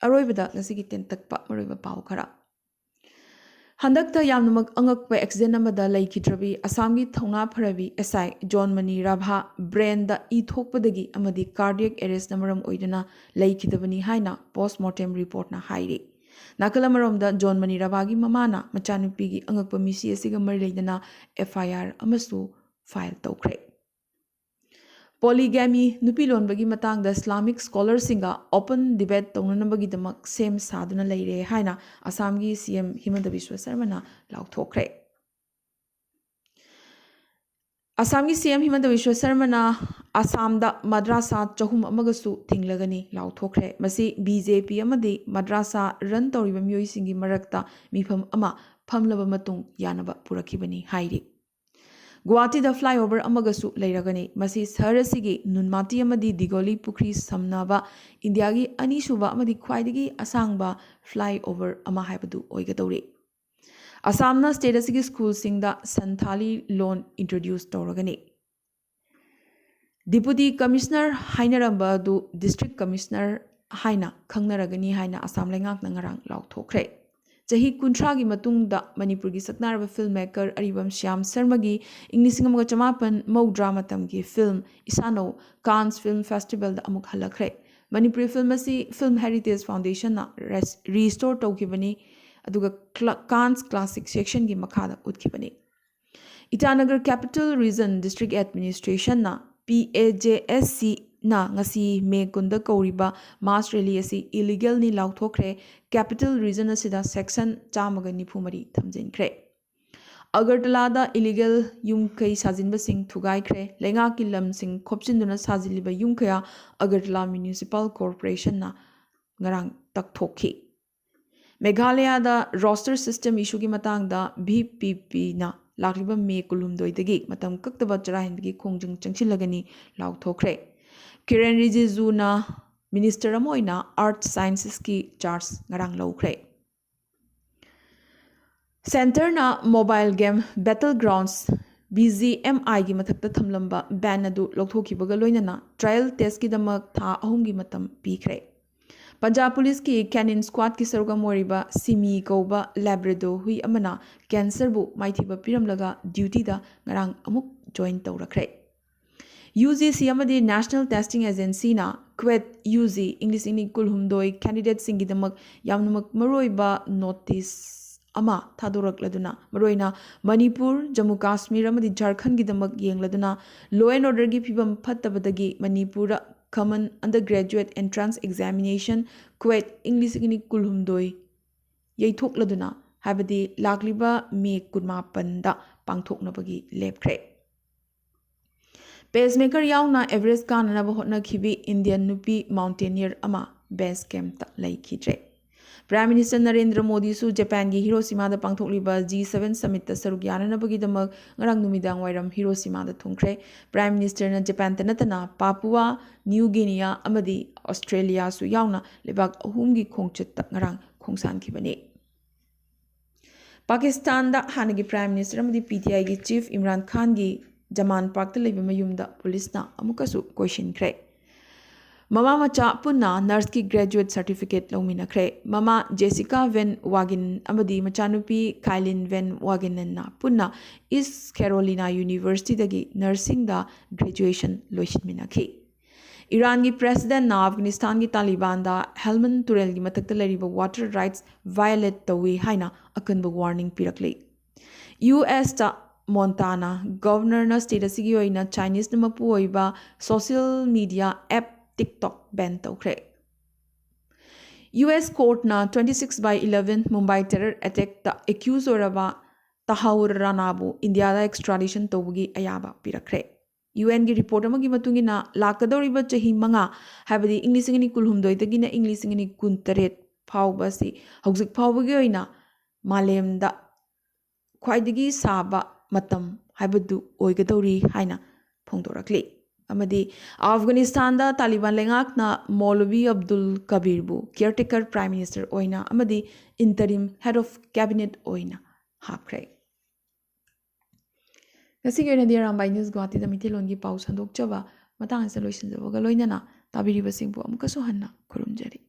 ꯑꯔꯣꯏꯕꯗ ꯉꯁꯤꯒꯤ ꯇꯦꯟꯇꯛꯄ ꯃꯔꯨꯑꯣꯏꯕ ꯄꯥꯎ ꯈꯔ꯫ ꯍꯟꯗꯛꯇ ꯌꯥꯝꯅꯃꯛ ꯑꯉꯛꯄ ꯑꯦꯛꯁꯤꯗꯦꯟ ꯑꯃꯗ ꯂꯩꯈꯤꯗ꯭ꯔꯕꯤ ꯑꯁꯥꯝꯒꯤ ꯊꯧꯅꯥ ꯐꯔꯕꯤ ꯑꯦꯁ ꯑꯥꯏ ꯖꯣꯟꯃꯅꯤ ꯔꯥꯚꯥ ꯕ꯭ꯔꯦꯟꯗ ꯏ ꯊꯣꯛꯄꯗꯒꯤ ꯑꯃꯗꯤ ꯀꯥꯔꯗꯤꯌꯦꯛ ꯑꯦꯔꯦꯁꯅ ꯃꯔꯝ ꯑꯣꯏꯗꯨꯅ ꯂꯩꯈꯤꯗꯕꯅꯤ ꯍꯥꯏꯅ ꯄꯣꯁꯃꯣꯔꯇꯦꯝ ꯔꯤꯄꯣꯔꯠꯅ ꯍꯥꯏꯔꯤ꯫ ꯅꯥꯀꯜ ꯑꯃꯔꯣꯝꯗ ꯖꯣꯟꯃꯅꯤ ꯔꯥꯚꯥꯒꯤ ꯃꯃꯥꯅ ꯃꯆꯥꯅꯨꯄꯤꯒꯤ ꯑꯉꯛꯄ ꯃꯤꯁꯤ ꯑꯁꯤꯒ ꯃꯔꯤ ꯂꯩꯅꯅ ꯑꯦꯐ ꯑꯥꯏ ꯑꯥꯔ ꯑꯃꯁꯨ ꯐꯥꯏꯜ ꯇꯧꯈ꯭ꯔꯦ꯫ ꯄꯣꯂꯤꯒꯦꯃꯤ, ꯅꯨꯄꯤ ꯂꯣꯟꯕꯒꯤ ꯃꯇꯥꯡꯗ ꯏꯁꯂꯥꯃꯤꯛ ꯁ꯭ꯀꯣꯂꯔꯁꯤꯡꯒ ꯑꯣꯄꯟ ꯗꯤꯕꯦꯠ ꯇꯧꯅꯅꯕꯒꯤꯗꯃꯛ ꯁꯦꯝ ꯁꯥꯗꯨꯅ ꯂꯩꯔꯦ ꯍꯥꯏꯅ ꯑꯁꯥꯝꯒꯤ ꯁꯤ ꯑꯦꯝ ꯍꯤꯃꯟꯇ ꯕꯤꯁ꯭ꯋ ꯁꯔꯃꯅ ꯂꯥꯎꯊꯣꯛꯈ꯭ꯔꯦ꯫ ꯑꯁꯥꯝꯒꯤ ꯁꯤ ꯑꯦꯝ ꯍꯤꯃꯟꯇ ꯕꯤꯁ꯭ꯋ ꯁꯔꯃꯅ ꯑꯁꯥꯝꯗ ꯃꯗ꯭ꯔꯥꯁꯥ ꯆꯍꯨꯝ ꯑꯃꯒꯁꯨ ꯊꯤꯡꯂꯒꯅꯤ ꯂꯥꯎꯊꯣꯛꯈ꯭ꯔꯦ꯫ ꯃꯁꯤ ꯕꯤ ꯖꯦ ꯄꯤ ꯑꯃꯗꯤ ꯃꯗ꯭ꯔꯥꯁꯥ ꯔꯟ ꯇꯧꯔꯤꯕ ꯃꯤꯑꯣꯏꯁꯤꯡꯒꯤ ꯃꯔꯛꯇ ꯃꯤꯐꯝ ꯑꯃ ꯐꯝꯂꯕ ꯃꯇꯨꯡ ꯌꯥꯅꯕ ꯄꯨꯔꯛꯈꯤꯕꯅꯤ ꯍꯥꯏꯔꯤ꯫ ꯒꯨꯋꯥꯍꯥꯇꯤꯗ ꯐ꯭ꯂꯥꯏꯑꯣꯚꯔ ꯑꯃꯒꯁꯨ ꯂꯩꯔꯒꯅꯤ꯫ ꯃꯁꯤ ꯁꯍꯔ ꯑꯁꯤꯒꯤ ꯅꯨꯟꯃꯥꯇꯤ ꯑꯃꯗꯤ ꯗꯤꯒꯣꯂꯤ ꯄꯨꯈ꯭ꯔꯤ ꯁꯝꯅꯕ ꯏꯟꯗꯤꯌꯥꯒꯤ ꯑꯅꯤꯁꯨꯕ ꯑꯃꯗꯤ ꯈ꯭ꯋꯥꯏꯗꯒꯤ ꯑꯁꯥꯡꯕ ꯐ꯭ꯂꯥꯏꯑꯣꯚꯔ ꯑꯃ ꯍꯥꯏꯕꯗꯨ ꯑꯣꯏꯒꯗꯧꯔꯤ꯫ ꯑꯁꯥꯝꯅ ꯁ꯭ꯇꯦꯠ ꯑꯁꯤꯒꯤ ꯁ꯭ꯀꯨꯜꯁꯤꯡꯗ ꯁꯟꯊꯥꯂꯤ ꯂꯣꯟ ꯏꯟꯇ꯭ꯔꯣꯗ꯭ꯌꯨꯁ ꯇꯧꯔꯒꯅꯤ꯫ ꯗꯤꯄꯨꯇꯤ ꯀꯃꯤꯁꯅꯔ ꯍꯥꯏꯅꯔꯝꯕ ꯑꯗꯨ ꯗꯤꯁꯇ꯭ꯔꯤꯛ ꯀꯃꯤꯁꯅꯔ ꯍꯥꯏꯅ ꯈꯪꯅꯔꯒꯅꯤ ꯍꯥꯏꯅ ꯑꯁꯥꯝ ꯂꯩꯉꯥꯛꯅ ꯉꯔꯥꯡ ꯂꯥꯎꯊꯣꯛꯈ꯭ꯔꯦ꯫ ꯆꯍꯤ ꯀꯨꯟꯊ꯭ꯔꯥꯒꯤ ꯃꯇꯨꯡꯗ ꯃꯅꯤꯄꯨꯔꯒꯤ ꯁꯛꯅꯥꯏꯔꯕ ꯐꯤꯜꯝ ꯃꯦꯀꯔ ꯑꯔꯤꯕꯝ ꯁ꯭ꯌꯥꯝ ꯁꯔꯃꯒꯤ ꯏꯪ ꯂꯤꯁꯤꯡ ꯑꯃꯒ ꯆꯃꯥꯄꯟ ꯃꯧꯗ꯭ꯔꯥ ꯃꯇꯝꯒꯤ ꯐꯤꯜꯝ ꯏꯁꯥꯅꯧ ꯀꯥꯟꯁ ꯐꯤꯜꯝ ꯐꯦꯁꯇꯤꯚꯦꯜꯗ ꯑꯃꯨꯛ ꯍꯜꯂꯛꯈ꯭ꯔꯦ꯫ ꯃꯅꯤꯄꯨꯔꯤ ꯐꯤꯜꯝ ꯑꯁꯤ ꯐꯤꯜꯝ ꯍꯦꯔꯤꯇꯦꯖ ꯐꯥꯎꯟꯗꯦꯁꯟꯅ ꯔꯦꯁ-, ꯔꯤꯁꯇꯣꯔ ꯇꯧꯈꯤꯕꯅꯤ, ꯑꯗꯨꯒ ꯀ꯭ꯂ-, ꯀꯥꯟꯁ ꯀ꯭ꯂꯥꯁꯤꯛ ꯁꯦꯛꯁꯟꯒꯤ ꯃꯈꯥꯗ ꯎꯠꯈꯤꯕꯅꯤ꯫ ꯏꯇꯥꯅꯒꯔ ꯀꯦꯄꯤꯇꯦꯜ ꯔꯤꯖꯟ ꯗꯤꯁꯇ꯭ꯔꯤꯛ ꯑꯦꯗꯃꯤꯅꯤꯁꯇ꯭ꯔꯦꯁꯟꯅ, ꯄꯤ ꯑꯦ ꯖꯦ ꯑꯦꯁ ꯁꯤꯅ ꯉꯁꯤ ꯃꯦ ꯀꯨꯟꯗ ꯀꯧꯔꯤꯕ ꯃꯥꯔꯆ ꯔꯦꯂꯤ ꯑꯁꯤ ꯏꯂꯤꯒꯦꯜꯅꯤ ꯂꯥꯎꯊꯣꯛꯈ꯭ꯔꯦ꯫ ꯀꯦꯄꯤꯇꯦꯜ ꯔꯤꯖꯟ ꯑꯁꯤꯗ ꯁꯦꯛꯁꯟ ꯆꯥꯝꯃꯒ ꯅꯤꯐꯨ ꯃꯔꯤ ꯊꯝꯖꯤꯟꯈ꯭ꯔꯦ꯫ ꯑꯒꯔꯇꯂꯥꯗ ꯏꯂꯤꯒꯦꯜ ꯌꯨꯝ ꯀꯩ ꯁꯥꯖꯤꯟꯕꯁꯤꯡ ꯊꯨꯒꯥꯏꯈ꯭ꯔꯦ꯫ ꯂꯩꯉꯥꯛꯀꯤ ꯂꯝꯁꯤꯡ ꯈꯣꯞꯆꯤꯟꯗꯨꯅ ꯁꯥꯖꯤꯜꯂꯤꯕ ꯌꯨꯝ ꯀꯌꯥ ꯑꯒꯔꯇꯂꯥ ꯃ꯭ꯌꯨꯅꯤꯁꯤꯄꯥꯜ ꯀꯣꯔꯄꯣꯔꯦꯁꯟꯅ ꯉꯔꯥꯡ ꯇꯛꯊꯣꯛꯈꯤ꯫ ꯃꯦꯘꯥꯂꯌꯥꯗ ꯔꯣꯁꯇꯔ ꯁꯤꯁꯇꯦꯝ ꯏꯁꯨꯒꯤ ꯃꯇꯥꯡꯗ ꯚꯤ ꯄꯤ ꯄꯤꯅ ꯂꯥꯛꯂꯤꯕ ꯃꯦ ꯀꯨꯟꯍꯨꯝꯗꯣꯏꯗꯒꯤ ꯃꯇꯝ ꯀꯛꯇꯕ ꯆꯔꯥ ꯍꯦꯟꯕꯒꯤ ꯈꯣꯡꯖꯪ ꯆꯪꯁꯤꯜꯂꯒꯅꯤ ꯂꯥꯎꯊꯣꯛꯈ꯭ꯔꯦ꯫ ꯀꯤꯔꯦꯟ ꯔꯤꯖꯤꯖꯨꯅ ꯃꯤꯅꯤꯁꯇꯔ ꯑꯃ ꯑꯣꯏꯅ ꯑꯥꯔꯠ ꯁꯥꯏꯟꯁꯦꯁꯀꯤ ꯆꯥꯔꯖ ꯉꯔꯥꯡ ꯂꯧꯈ꯭ꯔꯦ꯫ ꯁꯦꯟꯇꯔꯅ mobile game battle grounds, B G M ꯑꯥꯏꯒꯤ ꯃꯊꯛꯇ ꯊꯝꯂꯝꯕ ꯕꯦꯟ ꯑꯗꯨ ꯂꯧꯊꯣꯛꯈꯤꯕꯒ ꯂꯣꯏꯅꯅ ꯇ꯭ꯔꯥꯌꯦꯜ ꯇꯦꯁꯀꯤꯗꯃꯛ ꯊꯥ ꯑꯍꯨꯝꯒꯤ ꯃꯇꯝ ꯄꯤꯈ꯭ꯔꯦ꯫ ꯄꯟꯖꯥꯕ ꯄꯨꯂꯤꯁꯀꯤ ꯀꯦꯅꯤꯟ ꯁ꯭ꯀ꯭ꯋꯥꯗꯀꯤ ꯁꯔꯨꯛ ꯑꯃ ꯑꯣꯏꯔꯤꯕ ꯁꯤꯃꯤ ꯀꯧꯕ ꯂꯦꯕ꯭ꯔꯦꯗꯣ ꯍꯨꯏ ꯑꯃꯅ ꯀꯦꯟꯁꯔꯕꯨ ꯃꯥꯏꯊꯤꯕ ꯄꯤꯔꯝꯂꯒ ꯗ꯭ꯌꯨꯇꯤꯗ ꯉꯔꯥꯡ ꯑꯃꯨꯛ ꯖꯣꯏꯟ ꯇꯧꯔꯛꯈ꯭ꯔꯦ꯫ ꯌꯨ ꯖꯤ ꯁꯤ ꯑꯃꯗꯤ ꯅꯦꯁꯅꯦꯜ ꯇꯦꯁꯇꯤꯡ ꯑꯦꯖꯦꯟꯁꯤꯅ ꯀ꯭ꯋꯦꯠ ꯌꯨ ꯖꯤ ꯏꯪ ꯂꯤꯁꯤꯡ ꯑꯅꯤ ꯀꯨꯟꯍꯨꯝꯗꯣꯏ ꯀꯦꯟꯗꯤꯗꯦꯠꯁꯤꯡꯒꯤꯗꯃꯛ ꯌꯥꯝꯅꯃꯛ ꯃꯔꯨꯑꯣꯏꯕ ꯅꯣꯇꯤꯁ ꯑꯃ ꯊꯥꯗꯣꯔꯛꯂꯗꯨꯅ, ꯃꯔꯨꯑꯣꯏꯅ ꯃꯅꯤꯄꯨꯔ, ꯖꯝꯃꯨ ꯀꯥꯁꯃꯤꯔ ꯑꯃꯗꯤ ꯖꯥꯔꯈꯟꯒꯤꯗꯃꯛ ꯌꯦꯡꯂꯗꯨꯅ, law and orderꯒꯤ ꯐꯤꯕꯝ ꯐꯠꯇꯕꯗꯒꯤ ꯃꯅꯤꯄꯨꯔꯗ common undergraduate entrance examination, ꯀ꯭ꯋꯦꯠ ꯏꯪ ꯂꯤꯁꯤꯡ ꯑꯅꯤ ꯀꯨꯟꯍꯨꯝꯗꯣꯏ ꯌꯩꯊꯣꯛꯂꯗꯨꯅ, ꯍꯥꯏꯕꯗꯤ ꯂꯥꯛꯂꯤꯕ ꯃꯦ ꯀꯨꯟꯃꯥꯄꯟꯗ ꯄꯥꯡꯊꯣꯛꯅꯕꯒꯤ ꯂꯦꯞꯈ꯭ꯔꯦ꯫ ꯄꯦꯁꯃꯦꯀꯔ ꯌꯥꯎꯅ ꯑꯦꯚꯔꯦꯁ ꯀꯥꯅꯅꯕ ꯍꯣꯠꯅꯈꯤꯕꯤ ꯏꯟꯗꯤꯌꯟ ꯅꯨꯄꯤ ꯃꯥꯎꯟꯇꯦꯅꯤꯌꯔ ꯑꯃ ꯕꯦꯁ ꯀꯦꯝꯞꯇ ꯂꯩꯈꯤꯗ꯭ꯔꯦ꯫ ꯄ꯭ꯔꯥꯏꯝ ꯃꯤꯅꯤꯁꯇꯔ ꯅꯔꯦꯟꯗ꯭ꯔ ꯃꯣꯗꯤꯁꯨ ꯖꯄꯥꯟꯒꯤ ꯍꯤꯔꯣꯁꯤꯃꯥꯗ ꯄꯥꯡꯊꯣꯛꯂꯤꯕ ꯖꯤ ꯁꯚꯦꯟ ꯁꯃꯤꯠꯇ ꯁꯔꯨꯛ ꯌꯥꯅꯅꯕꯒꯤꯗꯃꯛ ꯉꯔꯥꯡ ꯅꯨꯃꯤꯗꯥꯡ ꯋꯥꯏꯔꯝ ꯍꯤꯔꯣꯁꯤꯃꯥꯗ ꯊꯨꯡꯈ꯭ꯔꯦ꯫ ꯄ꯭ꯔꯥꯏꯝ ꯃꯤꯅꯤꯁꯇꯔꯅ ꯖꯄꯥꯟꯇ ꯅꯠꯇꯅ ꯄꯥꯄꯨꯋꯥ ꯅ꯭ꯌꯨ ꯒꯤꯅꯤꯌꯥ ꯑꯃꯗꯤ ꯑꯣꯁꯇ꯭ꯔꯦꯂꯤꯌꯥꯁꯨ ꯌꯥꯎꯅ ꯂꯩꯕꯥꯛ ꯑꯍꯨꯝꯒꯤ ꯈꯣꯡꯆꯠꯇ ꯉꯔꯥꯡ ꯈꯣꯡꯁꯥꯟꯈꯤꯕꯅꯤ꯫ ꯄꯥꯀꯤꯁꯇꯥꯟꯗ ꯍꯥꯟꯅꯒꯤ ꯄ꯭ꯔꯥꯏꯝ ꯃꯤꯅꯤꯁꯇꯔ ꯑꯃꯗꯤ ꯄꯤ ꯇꯤ ꯑꯥꯏꯒꯤ ꯆꯤꯐ ꯏꯝꯔꯥꯟ ꯈꯥꯟꯒꯤ ꯖꯃꯥꯟ ꯄꯥꯔꯛꯇ ꯂꯩꯕ ꯃꯌꯨꯝꯗ ꯄꯨꯂꯤꯁꯅ ꯑꯃꯨꯛꯀꯁꯨ ꯀꯣꯏꯁꯤꯟꯈ꯭ꯔꯦ꯫ ꯃꯃꯥ ꯃꯆꯥ ꯄꯨꯟꯅ ꯅꯔꯁꯀꯤ ꯒ꯭ꯔꯦꯖꯨꯋꯦꯠ ꯁꯔꯇꯤꯐꯤꯀꯦꯠ ꯂꯧꯃꯤꯟꯅꯈ꯭ꯔꯦ꯫ ꯃꯃꯥ ꯖꯦꯁꯤꯀꯥ ꯚꯦꯟ ꯋꯥꯒꯤꯟ ꯑꯃꯗꯤ ꯃꯆꯥꯅꯨꯄꯤ ꯀꯥꯏꯂꯤꯟ ꯚꯦꯟ ꯋꯥꯒꯤꯟꯅꯟꯅ ꯄꯨꯟꯅ ꯏꯁ ꯀꯦꯔꯣꯂꯤꯅꯥ ꯌꯨꯅꯤꯚꯔꯁꯤꯇꯤꯗꯒꯤ ꯅꯔꯁꯤꯡꯗ ꯒ꯭ꯔꯦꯖꯨꯋꯦꯁꯟ ꯂꯣꯏꯁꯤꯟꯃꯤꯟꯅꯈꯤ꯫ ꯏꯔꯥꯟꯒꯤ ꯄ꯭ꯔꯦꯁꯤꯗꯦꯟꯠꯅ ꯑꯐꯒꯥꯅꯤꯁꯇꯥꯟꯒꯤ ꯇꯥꯂꯤꯕꯥꯟꯗ ꯍꯦꯜꯃꯟ ꯇꯨꯔꯦꯜꯒꯤ ꯃꯊꯛꯇ ꯂꯩꯔꯤꯕ ꯋꯥꯇꯔ ꯔꯥꯏꯠꯁ ꯚꯥꯏꯑꯣꯂꯦꯠ ꯇꯧꯏ ꯍꯥꯏꯅ ꯑꯀꯟꯕ ꯋꯥꯔꯅꯤꯡ ꯄꯤꯔꯛꯂꯤ꯫ ꯌꯨ ꯑꯦꯁꯇ ꯃꯣꯟꯇꯥꯅꯥ ꯒꯚꯔꯅꯔꯅ ꯁ꯭ꯇꯦꯠ ꯑꯁꯤꯒꯤ ꯑꯣꯏꯅ ꯆꯥꯏꯅꯤꯁꯅ ꯃꯄꯨ ꯑꯣꯏꯕ social media app TikTok ban ꯇꯧꯈ꯭ꯔꯦ꯫ ꯌꯨ ꯑꯦꯁ ꯀꯣꯔꯠꯅ twenty six by eleven Mumbai terror attack accused ꯑꯣꯏꯔꯕ ꯇꯍꯥꯎꯔ ꯔꯥꯅꯥꯕꯨ ꯏꯟꯗꯤꯌꯥꯗ ꯑꯦꯛꯁꯇ꯭ꯔꯥꯗꯤꯁꯟ ꯇꯧꯕꯒꯤ ꯑꯌꯥꯕ ꯄꯤꯔꯛꯈ꯭ꯔꯦ꯫ ꯌꯨ ꯑꯦꯟꯒꯤ ꯔꯤꯄꯣꯔꯠ ꯑꯃꯒꯤ ꯃꯇꯨꯡ ꯏꯟꯅ, ꯂꯥꯛꯀꯗꯧꯔꯤꯕ ꯆꯍꯤ ꯃꯉꯥ, ꯍꯥꯏꯕꯗꯤ ꯏꯪ ꯂꯤꯁꯤꯡ ꯑꯅꯤ ꯀꯨꯟꯍꯨꯝꯗꯣꯏꯗꯒꯤꯅ ꯏꯪ ꯂꯤꯁꯤꯡ ꯑꯅꯤ ꯀꯨꯟꯇꯔꯦꯠ ꯐꯥꯎꯕ ꯑꯁꯤ ꯍꯧꯖꯤꯛ ꯐꯥꯎꯕꯒꯤ ꯑꯣꯏꯅ ꯃꯥꯂꯦꯝꯗ ꯈ꯭ꯋꯥꯏꯗꯒꯤ ꯁꯥꯕ ꯃꯇꯝ ꯍꯥꯏꯕꯗꯨ ꯑꯣꯏꯒꯗꯧꯔꯤ ꯍꯥꯏꯅ ꯐꯣꯡꯗꯣꯔꯛꯂꯤ꯫ ꯑꯃꯗꯤ ꯑꯐꯒꯥꯅꯤꯁꯇꯥꯟꯗ ꯇꯥꯂꯤꯕꯥꯟ ꯂꯩꯉꯥꯛꯅ ꯃꯧꯂꯚꯤ ꯑꯕꯗꯨꯜ ꯀꯕꯤꯔꯕꯨ ꯀꯤꯌꯔꯇꯦꯀꯔ ꯄ꯭ꯔꯥꯏꯝ ꯃꯤꯅꯤꯁꯇꯔ ꯑꯣꯏꯅ ꯑꯃꯗꯤ ꯏꯟꯇꯔꯤꯝ ꯍꯦꯗ ꯑꯣꯐ ꯀꯦꯕꯤꯅꯦꯠ ꯑꯣꯏꯅ ꯍꯥꯞꯈ꯭ꯔꯦ꯫ ꯉꯁꯤꯒꯤ ꯑꯣꯏꯅꯗꯤ ꯑꯔꯥꯝꯕꯥꯏ ꯅ꯭ꯌꯨꯁ ꯒꯨꯋꯥꯍꯥꯇꯤꯗ ꯃꯩꯇꯩꯂꯣꯟꯒꯤ ꯄꯥꯎ ꯁꯟꯗꯣꯛꯆꯕ ꯃꯇꯥꯡ ꯑꯁꯤꯗ ꯂꯣꯏꯁꯤꯟꯖꯕꯒ ꯂꯣꯏꯅꯅ ꯇꯥꯕꯤꯔꯤꯕꯁꯤꯡꯕꯨ ꯑꯃꯨꯛꯀꯁꯨ ꯍꯟꯅ ꯈꯨꯔꯨꯝꯖꯔꯤ꯫